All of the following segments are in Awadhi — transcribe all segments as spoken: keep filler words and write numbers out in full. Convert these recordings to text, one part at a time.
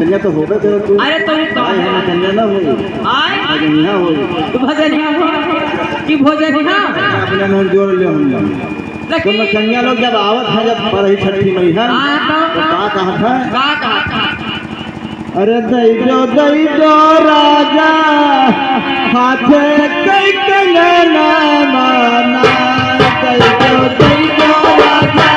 नचनिया तो होबे करे तू। अरे तो ये कौन भाई, हम है? नचनिया ना होई। आय? भजनिया होई। तू भजनिया हो कि भोजनिया? अपने में जोड़ ले हम लोग। लेकिन तो नचनिया लोग जब आवत है, जब परही छठी मई है, हाँ, तो? तो का कहत है? का कहत है? अरे दई दो, दई दो राजा, हाथे कई कंगना माना, दई दो, दई दो राजा।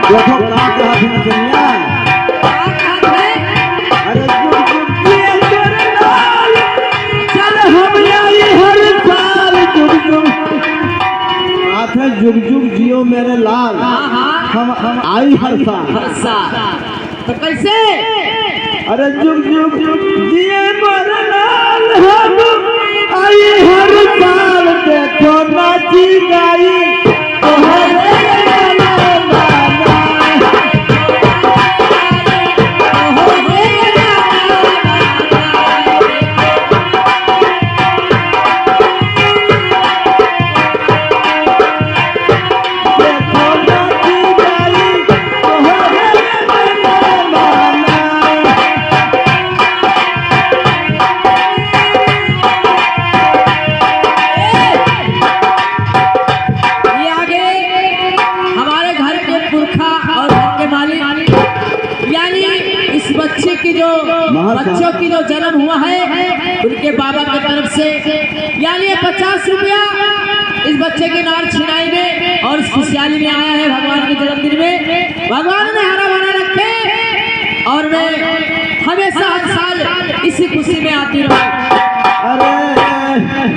देखो का कहत है नचनिया। अरे जुग जुग जिए मेरे लाल, चल हम आई हर साल जुग जुग। आथे जुग जुग जियो मेरे लाल, हाँ, हाँ। हम, हम आई हर साल। हर साल। तो कैसे? अरे जुग जुग जिए मोरे लाल, हम आई हर साल, देखो नाची गाई तोहरे लाल। ये आगे हमारे घर के पुरखा और घर के मालिक, यानी इस बच्चे की जो, बच्चों की जो जन्म हुआ है, उनके बाबा की तरफ से, यानी ये पचास रुपया इस बच्चे के नार छिनाई में और इस खुशहाली में आया है भगवान के जन्मदिन में। भगवान ने हरा भरा रखे और मैं हमेशा हर साल इसी खुशी में आती रहूं। अरे,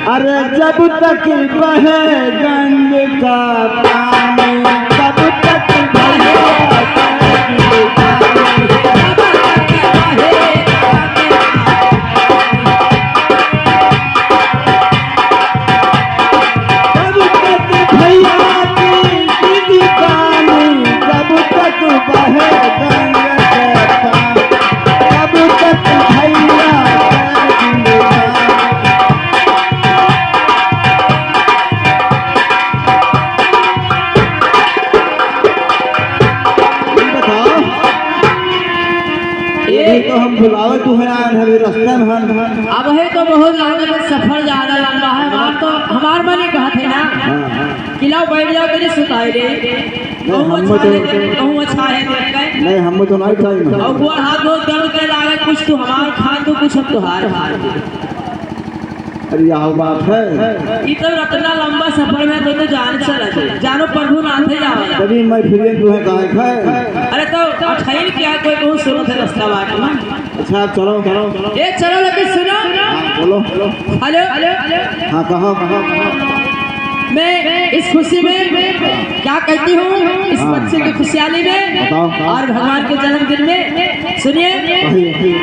अरे, जब तक बहे गंगा का पानी, तब तक बहे गंगा का पानी। जब तक भैया की दीदी पानी, जब तक बहे गंगा के पानी, तब तक भैया के जिंदगानी। ये बताओ, ये ये तो हम बुलावे तू है, आज हमें रास्ते में हम। अब है तो बहुत लागत है, सफर ज्यादा लंबा है। हमार तो, हमार मन ही कहत है ना हाँ, हाँ। कि लाओ बैठ जाओ, तेरी सुताई दे। नहीं, कहूँ हम अच्छा तो है, कहूँ अच्छा है देख के। नहीं, हम तो नहीं खाई ना। और गोड़ हाथ बहुत दर्द करे लागे, कुछ तू हमार खा दो, कुछ हम तुहार खा दो। अरे, यह बात है। ई तो इतना लंबा सफर में तो, तो जान चला जाए। जानो प्रभु नाथ है जाओ। तभी मैं फिर तुम्हें कहा है। अरे तो अठाइन क्या कोई बहुत शुरू से रास्ता बात में। अच्छा, चलो, चलो, चलो। ये चलो, लेकिन सुनो। हाँ, बोलो। हेलो। हाँ, कहो, कहो, कहो। मैं इस खुशी में क्या कहती हूँ, इस हाँ। बच्चे की खुशहाली में बताओ, बताओ। और भगवान के जन्मदिन में, सुनिए। कहिए, कहिए।